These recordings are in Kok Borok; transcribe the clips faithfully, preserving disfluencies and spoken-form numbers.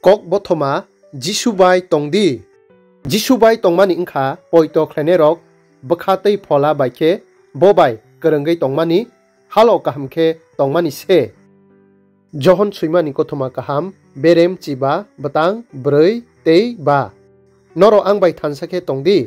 Kok bothoma Jisu bai tong di. Jisu bai tongmani wngkha poito khlainairok bwkha tei phola bai khe bo bai kwrwngwi tongmani, halo kaham khe tongmani se. Johon swimani kothoma kaham, berem chiba, bwtang brwi tei ba. Norok ang bai thansa khe tong di,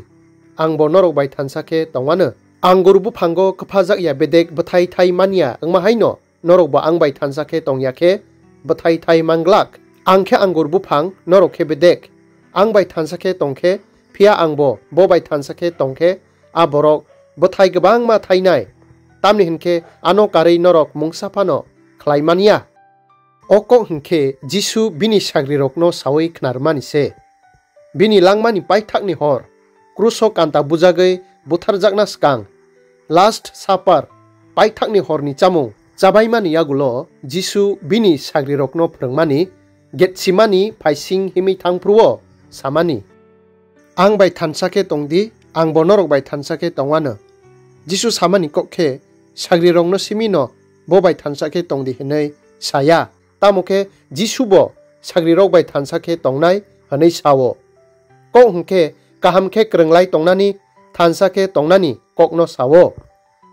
angbo norok bai thansa khe tongmano. Angur buphango kwphajak ya bedek bwthai thai man ya wngma haino norokbo ang bai thansa khe tong ya khe bwthai thai man glak. Ang khe angur buphang, norok khe bedek. Ang bai thansa khe tong khe, phiya angbo bo bai thansa khe tong khe, a borok bwthai kwbangma thainai. Tamni hwn khe ano karwi norok mungsa phano khlai man ya. O kok hwn khe Jisu bini sagrirokno saui khnarmani se. Bini langmani paithakni hor, kruso kanta bujagwi butharjakna swkang, Last Supper, paithakni horni chamung chabaimani yagulo Jisu bini sagrirokno phrwngmani, Getsimani phaising himwi thang phuru-o samani, "Ang bai thansa khe tong di, angbo norok bai thansa khe tong anw." Jisu samani kok khe sagrirokno simi'-no bo bai thansa khe tong di hwnwi sa ya. Tamo khe Jisu bo sagrirok bai thansa khe tongnai hwnwi sa-o. Kok hwn khe kaham khe kwrwng lai tongnani, thansa khe tongnani kokno sa-o.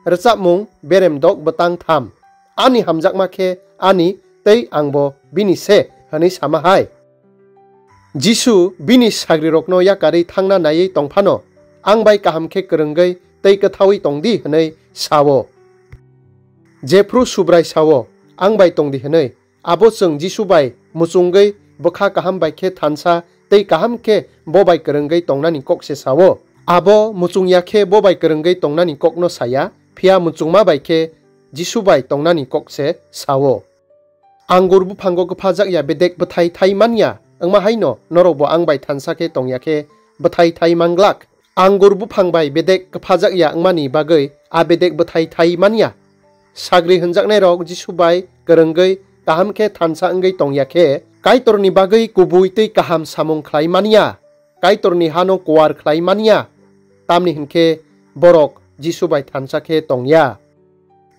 Rwchapmung berem dok bwtang tham. Ani hamjakma khe ani tei angbo bini se hwnwi sama hai. Jisu bini sagrirokno yakarwi thangna naiwi tong phano, "Ang bai kaham khe kwrwngwi tei kwthaui tong di," hwnwi sa-o. Jephru Subrai sa-o, "Ang bai tong di," hwnwi, abo chwng Jisu bai muchungwi bwkha kaham bai khe thansa tei kaham khe bo bai kwrwngwi tongnani kok se sa-o. Abo muchung ya khe bo bai kwrwngwi tongnani kokno sa ya, phiya muchungma bai khe Jisu bai tongnani kok se sa-o. Angur buphango kwphajak ya bedek bwthai thai man ya, wngma haino norokbo ang bai thansa khe tong ya khe bwthai thai man glak. Angur buphang bai bedek kwphajak ya wngmani bagwi a bedek bwthai thai man ya. Sagri hwnjaknairok Jisu bai kwrwngwi kaham khe thansa wngwi tong ya khe, Kaitorni bagwi kubui tei kaham samung khlai man ya, Kaitorni hano kuar khlai man ya, tamni hwn khe borok Jisu bai thansa khe tong ya.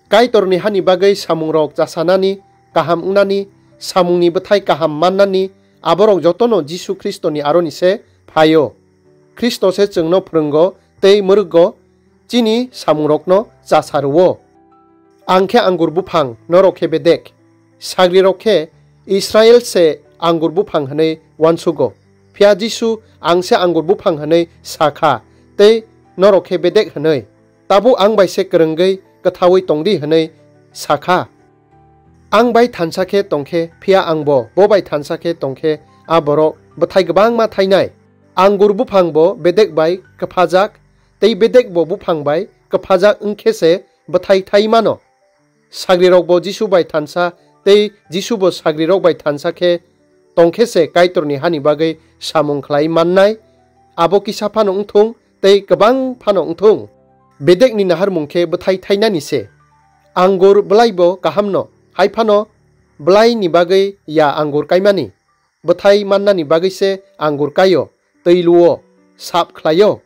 Kaitorni hani bagwi samungrok chasanani, kaham wngnani, samungni bwthai kaham mannani, aborok jotono Jisu Khristoni aroni se phaio. Khristo se chwngno phrwngo tei mwrwgo, chini samungrokno chasa rw-o. Ang khe angur buphang, norok khe bedek. Sagrirok khe Israil se angur buphang hwnwi uansugo. Phiya Jisu, "Ang se angur buphang," hwnwi sa kha, tei "Norok khe bedek," hwnwi. Tabuk ang bai se kwrwngwi kwthaui tong di hwnwi sa kha. Ang bai thansa khe tong khe, phiya angbo bo bai thansa khe tong khe, a borok bwthai kwbangma thainai. Angur buphang bo bedek bai kwphajak, tei bedek bo buphang bai kwphajak wng khe se bwthai thai mano. Sagrirok bo Jisu bai thansa, tei Jisu bo sagrirok bai thansa khe tong khe se Kaitorni hani bagwi samung khlai mannai, abo kisa phano wng thung, tei kwbang phano wng thung. Bedekni naharmung khe bwthai thainani se. Angur bwlai bo kahamno, hai phano bwlaini bagwi ya angur kaimani. Bwthai mannani bagwi se angur kaio, twi luo, sap khlaio.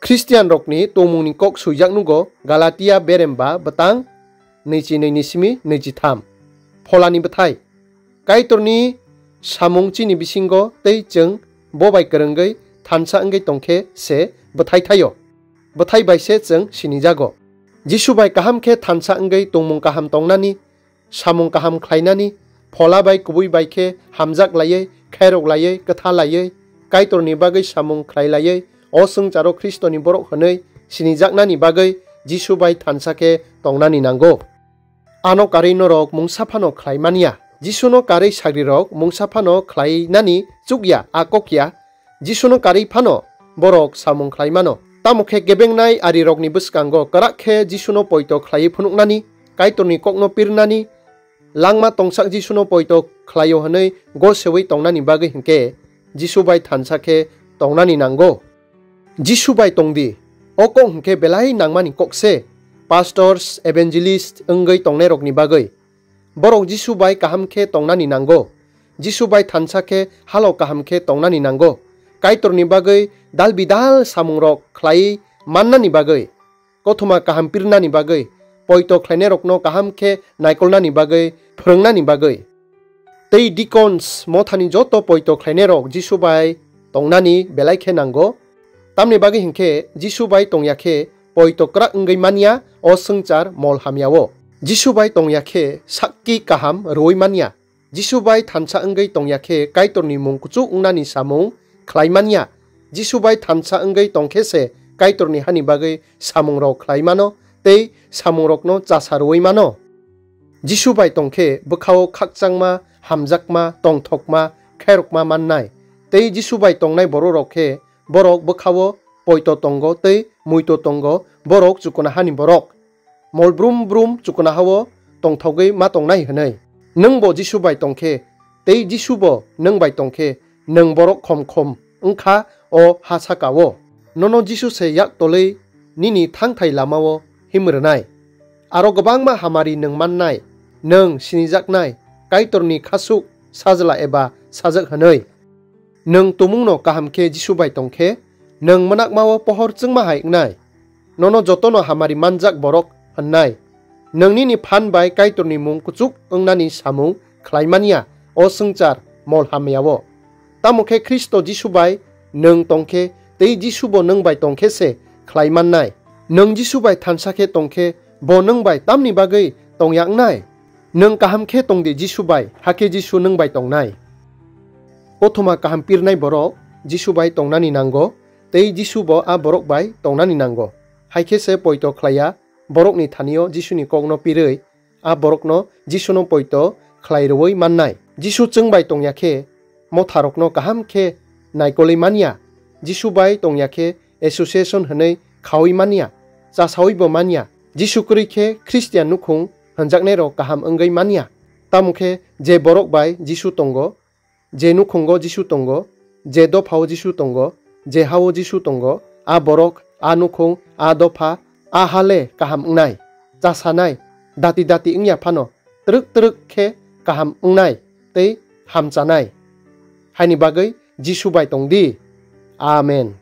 Khristianrokni tongmungni kok swijak nugo Galatia berem ba bwtang nwichi nwi ni simi nwichi tham. Pholani bwthai. Kaitorni samung chini bisingo tei chwng bo bai kwrwngwi thansa wngwi tong khe se bwthai thaio. Bwthai bai se chwng sinijago. Jisu bai kaham khe thansa wngwi tongmung kaham tongnani, samung kaham khlainani, phola bai kubui bai khe hamjak laiwi, khairok laiwi, kwtha laiwi, Kaitorni bagwi samung khlai laiwi, o swngcharo Khristoni borok hwnwi sinijaknani bagwi Jisu bai thansa khe tongnani nango. Ano karwi norok mungsa phano khlai man ya. Jisuno karwi sagrirok mungsa phano khlainani chuk ya, a kok ya. Jisuno karwi phano borok samung khlai mano. Tamo khe kebengnai arirokni bwskango kwrak khe Jisuno poito khlaiwi phunuknani, Kaitorni kokno pirnani, langma tongsak Jisuno poito khlaio hwnwi gosewi tongnani bagwi hwnkhe Jisu bai thansa khe tongnani nango. Jisu bai tong di. O kok hwnkhe belai nangmani kok se. Pastors, evangelist wngwi tongnairokni bagwi. Borok Jisu bai kaham khe tongnani nango. Jisu bai thansa khe halo kaham khe tongnani nango. Kaitorni bagwi dal bidal samungrok khlaiwi mannani bagwi, kothoma kaham pirnani bagwi, poito khlainairokno kaham khe naikolnani bagwi, phrwngnani bagwi. Tei deacons mothani joto poito khlainairok Jisu bai tongnani belai khe nango. Tamni bagwi hinkhe Jisu bai tongya khe poito kwrak wngwi manya o swngchar mol hamyao. Jisu bai tongya khe sakki kaham rwui manya. Jisu bai thansa wngwi tongya khe Kaitorni mung kuchuk wngnani samung khlai manya. Jisu bai thansa wngwi tongkhe se Kaitorni hani bagwi samungrok khlai mano tei samungrokno chasa rwui mano. Jisu bai tongkhe bwkhao khakchangma, hamjakma, tongthokma, khairokma mannai. Tei Jisu bai tongnai bororok khe borok bwkhao poito tongo tei muito tongo, borok chukuna hani borok. Mol brum brum chukuna hao tongthogwi ma tongnai hwnwi. Nwngbo Jisu bai tongkhe tei Jisubo nwng bai tongkhe nwng borok khom khom wngkha o ha sakao. Nono Jisu se yak tolwi nini thangthai lamao him rwnai. Aro kwbangma hamari nwng mannai, nwng sinijaknai, Kaitorni khasuk sajla eba sajak hwnwi. Nwng tumungno kaham khe Jisu bai tongkhe, nwng mwnakmao pohor chwngma hai wngnai. Nono jotono hamari manjak borok hwnnai. Nwng nini phan bai Kaitorni mung kuchuk wngnani samung khlai manya o swngchar mol hamyao. Tamo khe Khristo Jisu bai nwng tongkhe tei Jisubo nwng bai tongkhe se khlai mannai. Nwng Jisu bai thansa khe tongkhe bo nwng bai tamni bagwi tongya wngnai? Nwng kaham khe tongdi Jisu bai, hakhe Jisu nwng bai tongnai. Kothoma kaham pirnai borok Jisu bai tongnani nango, tei Jisu bo a borok bai tongnani nango. Hai khe se poito khlaiya borokni thani-o Jisuni kokno pirwi a borokno Jisuno poito khlai rwui mannai. Jisu chwng bai tongya khe motharokno kaham khe naikolwi manya. Jisu bai tongya khe association hwnwi khaui manya, chasaui bo manya. Jisu kwrwi khe Khristian nukhung hwnjaknairok kaham wngwi manya. Tamo khe je borok bai Jisu tongo, je nukhungo Jisu tongo, je dophao Jisu tongo, je hao Jisu tongo, a borok, a nukhung, a dopha, a ha le kaham wngnai, chasanai, dati dati wngya phano twrwk twrwk khe kaham wngnai tei hamchanai. Haini bagwi Jisu bai tongdi. Amen.